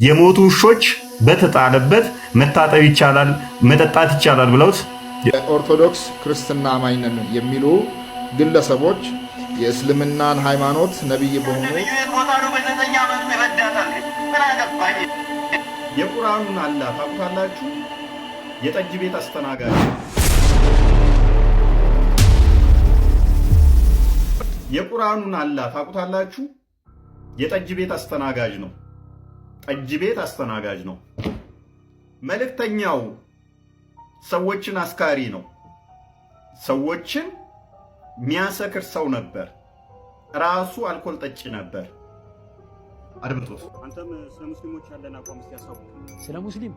የሞቱ ውሾች በተጣለበት መታጠብ ይቻላል፣ መጠጣት ይቻላል ብለውት የኦርቶዶክስ ክርስትና አማኝ ነን የሚሉ ግለሰቦች የእስልምናን ሃይማኖት ነቢይ በሆኑ የቁርአኑን አላህ ታውቁታላችሁ። የጠጅ ቤት አስተናጋጅ የቁርአኑን አላህ ታውቁታላችሁ። የጠጅ ቤት አስተናጋጅ ነው። ጠጅ ቤት አስተናጋጅ ነው። መልእክተኛው ሰዎችን አስካሪ ነው። ሰዎችን የሚያሰክር ሰው ነበር። ራሱ አልኮል ጠጪ ነበር። አድምጡት። አንተም ስለ ሙስሊሞች ያለን አቋም እስቲ ያሳውቅ። ስለ ሙስሊም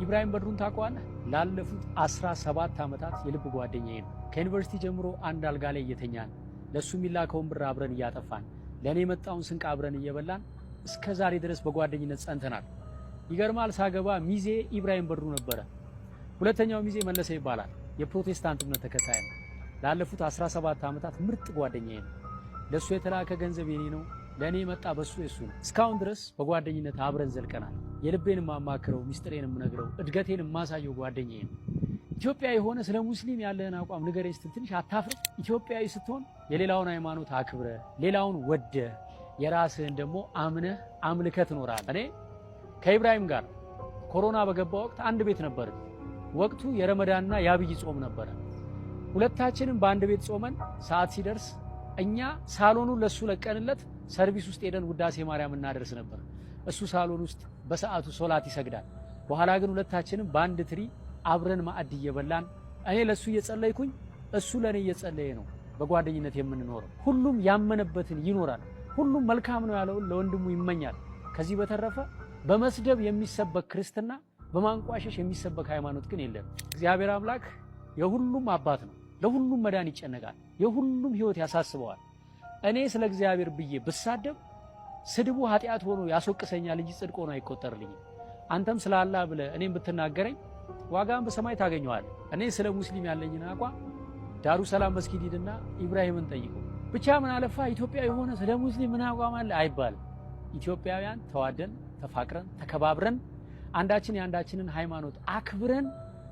ኢብራሂም በድሩን ታውቀዋለህ? ላለፉት 17 ዓመታት የልብ ጓደኛዬ ነው። ከዩኒቨርሲቲ ጀምሮ አንድ አልጋ ላይ እየተኛን፣ ለእሱ የሚላከውን ብር አብረን እያጠፋን፣ ለእኔ የመጣውን ስንቅ አብረን እየበላን እስከ ዛሬ ድረስ በጓደኝነት ጸንተናል። ይገርማል፣ ሳገባ ሚዜ ኢብራሂም በድሩ ነበረ። ሁለተኛው ሚዜ መለሰ ይባላል። የፕሮቴስታንት እምነት ተከታይ ነው። ላለፉት 17 ዓመታት ምርጥ ጓደኛዬ ነው። ለእሱ የተላከ ገንዘብ የኔ ነው፣ ለእኔ የመጣ በሱ የሱ ነው። እስካሁን ድረስ በጓደኝነት አብረን ዘልቀናል። የልቤን የማማክረው፣ ሚስጥሬን የምነግረው፣ እድገቴን የማሳየው ጓደኛዬ ነው። ኢትዮጵያዊ የሆነ ስለ ሙስሊም ያለህን አቋም ንገረኝ ስትል ትንሽ አታፍርም? ኢትዮጵያዊ ስትሆን የሌላውን ሃይማኖት አክብረ ሌላውን ወደ የራስህን ደግሞ አምነህ አምልከህ ትኖራለህ። እኔ ከኢብራሂም ጋር ኮሮና በገባ ወቅት አንድ ቤት ነበርን። ወቅቱ የረመዳንና የአብይ ጾም ነበረ። ሁለታችንም በአንድ ቤት ጾመን ሰዓት ሲደርስ እኛ ሳሎኑን ለሱ ለቀንለት ሰርቪስ ውስጥ ሄደን ውዳሴ ማርያም እናደርስ ነበር። እሱ ሳሎን ውስጥ በሰዓቱ ሶላት ይሰግዳል። በኋላ ግን ሁለታችንም በአንድ ትሪ አብረን ማዕድ እየበላን እኔ ለሱ እየጸለይኩኝ እሱ ለእኔ እየጸለየ ነው በጓደኝነት የምንኖረው። ሁሉም ያመነበትን ይኖራል። ሁሉም መልካም ነው ያለውን ለወንድሙ ይመኛል። ከዚህ በተረፈ በመስደብ የሚሰበክ ክርስትና፣ በማንቋሸሽ የሚሰበክ ሃይማኖት ግን የለም። እግዚአብሔር አምላክ የሁሉም አባት ነው። ለሁሉም መዳን ይጨነቃል። የሁሉም ሕይወት ያሳስበዋል። እኔ ስለ እግዚአብሔር ብዬ ብሳደብ ስድቡ ኃጢአት ሆኖ ያስወቅሰኛል እንጂ ጽድቅ ሆኖ አይቆጠርልኝም። አንተም ስለ አላህ ብለህ እኔም ብትናገረኝ ዋጋን በሰማይ ታገኘዋለህ። እኔ ስለ ሙስሊም ያለኝን አቋም ዳሩ ሰላም መስጊድ ሂድና ኢብራሂምን ጠይቀው። ብቻ ምን አለፋ ኢትዮጵያ የሆነ ስለ ሙስሊም ምን አቋም አለ አይባልም። ኢትዮጵያውያን ተዋደን ተፋቅረን ተከባብረን አንዳችን የአንዳችንን ሃይማኖት አክብረን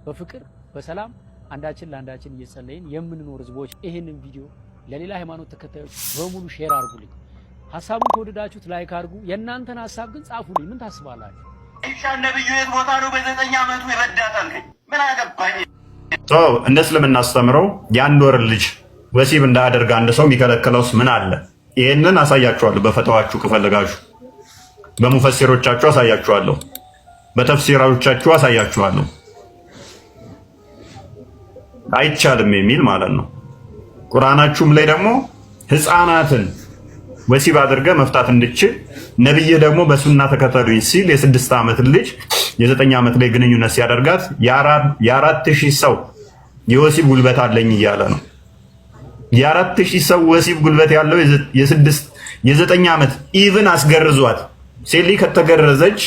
በፍቅር በሰላም አንዳችን ለአንዳችን እየጸለይን የምንኖር ህዝቦች። ይህንን ቪዲዮ ለሌላ ሃይማኖት ተከታዮች በሙሉ share አድርጉልኝ። ሀሳቡን ከወደዳችሁት like አድርጉ። የእናንተን ሀሳብ ግን ጻፉልኝ። ምን ታስባላችሁ? አይሻን ነብዩ የት ቦታ ነው በ9 ዓመቱ የረዳት አልከኝ? ምን አገባኝ? እንደ እስልምና አስተምረው የአንድ ወር ልጅ ወሲብ እንዳያደርግ አንድ ሰው የሚከለክለውስ ምን አለ? ይህንን አሳያችኋለሁ። በፈተዋችሁ ከፈለጋችሁ በሙፈሲሮቻችሁ አሳያችኋለሁ። በተፍሲሮቻችሁ አሳያችኋለሁ። አይቻልም የሚል ማለት ነው። ቁርአናችሁም ላይ ደግሞ ህፃናትን ወሲብ አድርገ መፍታት እንድችል ነብይህ ደግሞ በሱና ተከተሉኝ ሲል የ6 ዓመት ልጅ የ9 ዓመት ላይ ግንኙነት ሲያደርጋት የ4,000 ሰው የወሲብ ጉልበት አለኝ እያለ ነው። የ4,000 ሰው ወሲብ ጉልበት ያለው የ9 ዓመት even አስገርዟት ሴት ልጅ ከተገረዘች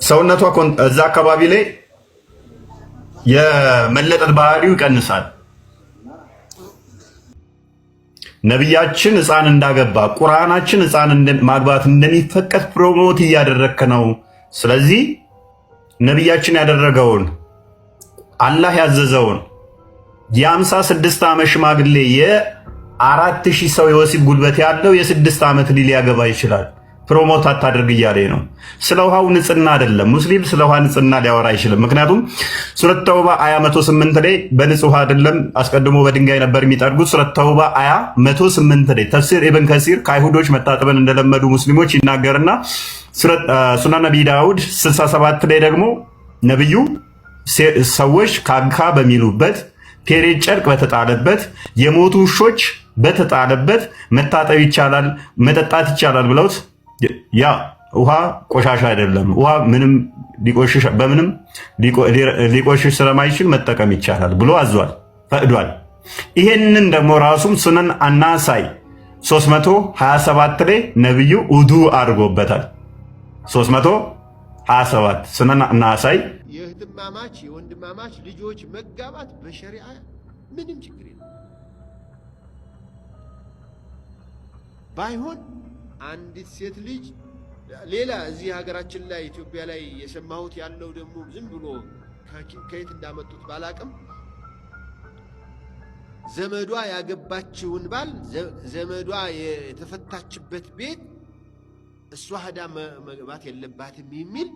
ሰውነቷ እዛ አካባቢ ላይ የመለጠጥ ባህሪው ይቀንሳል። ነቢያችን ሕፃን እንዳገባ ቁርአናችን ሕፃን ማግባት እንደሚፈቀድ promote እያደረግክ ነው። ስለዚህ ነቢያችን ያደረገውን አላህ ያዘዘውን የ56 ዓመት ሽማግሌ የ4,000 ሰው የወሲብ ጉልበት ያለው የ6 ዓመት ልጅ ሊያገባ ይችላል። Promote አታድርግ እያለ ነው። ስለ ውሃው ንጽህና አይደለም። ሙስሊም ስለ ውሃ ንጽህና ሊያወራ አይችልም። ምክንያቱም ሱረት ተውባ አያ 108 ላይ በንጹህ ውሃ አይደለም አስቀድሞ በድንጋይ ነበር የሚጠርጉት። ሱረት ተውባ አያ 108 ላይ ተፍሲር ኢብን ከሲር ከአይሁዶች መታጠብን እንደለመዱ ሙስሊሞች ይናገርና ሱናን አቢ ዳውድ 67 ላይ ደግሞ ነብዩ ሰዎች ካካ በሚሉበት period ጨርቅ በተጣለበት የሞቱ ውሾች በተጣለበት መታጠብ ይቻላል፣ መጠጣት ይቻላል ብለውት ያ ውሃ ቆሻሻ አይደለም። ውሃ ምንም ሊቆሽሽ በምንም ሊቆሽሽ ስለማይችል መጠቀም ይቻላል ብሎ አዟል፣ ፈቅዷል። ይሄንን ደግሞ ራሱም ሱነን አናሳይ 327 ላይ ነብዩ ውዱ አድርጎበታል። 327 ሱነን አናሳይ። የእህትማማች የወንድማማች ልጆች መጋባት በሸሪዓ ምንም ችግር የለም። ባይሆን አንዲት ሴት ልጅ ሌላ እዚህ ሀገራችን ላይ ኢትዮጵያ ላይ የሰማሁት ያለው ደግሞ ዝም ብሎ ከየት እንዳመጡት ባላቅም ዘመዷ ያገባችውን ባል ዘመዷ የተፈታችበት ቤት እሷ ሄዳ መግባት የለባትም የሚል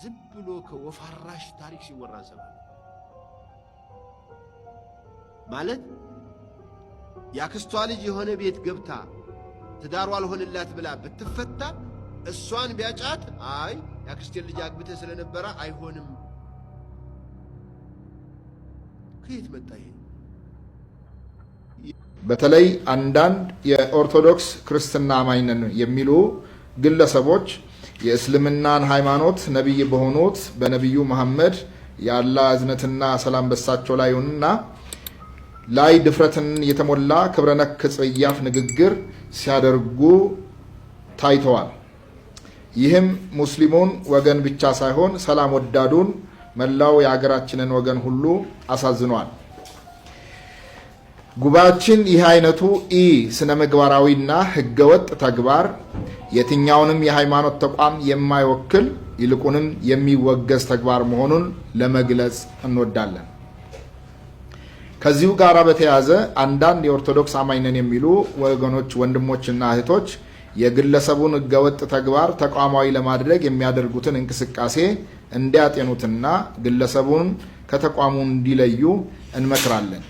ዝም ብሎ ከወፋራሽ ታሪክ ሲወራ እንሰማለን። ማለት የአክስቷ ልጅ የሆነ ቤት ገብታ ትዳሯ አልሆንላት ብላ ብትፈታ እሷን ቢያጫት አይ የአክስቴን ልጅ አግብተህ ስለነበረ አይሆንም። ከየት መጣ ይሄ? በተለይ አንዳንድ የኦርቶዶክስ ክርስትና አማኝ ነን የሚሉ ግለሰቦች የእስልምናን ሃይማኖት ነቢይ በሆኑት በነቢዩ መሐመድ የአላህ እዝነትና ሰላም በሳቸው ላይ ይሁንና ላይ ድፍረትን የተሞላ ክብረነክ ጸያፍ ንግግር ሲያደርጉ ታይተዋል። ይህም ሙስሊሙን ወገን ብቻ ሳይሆን ሰላም ወዳዱን መላው የሀገራችንን ወገን ሁሉ አሳዝኗል። ጉባኤያችን ይህ አይነቱ ኢ ስነ ምግባራዊና ህገወጥ ተግባር የትኛውንም የሃይማኖት ተቋም የማይወክል ይልቁንም የሚወገዝ ተግባር መሆኑን ለመግለጽ እንወዳለን። ከዚሁ ጋር በተያያዘ አንዳንድ የኦርቶዶክስ አማኝ ነን የሚሉ ወገኖች ወንድሞችና እህቶች የግለሰቡን ህገወጥ ተግባር ተቋማዊ ለማድረግ የሚያደርጉትን እንቅስቃሴ እንዲያጤኑትና ግለሰቡን ከተቋሙ እንዲለዩ እንመክራለን።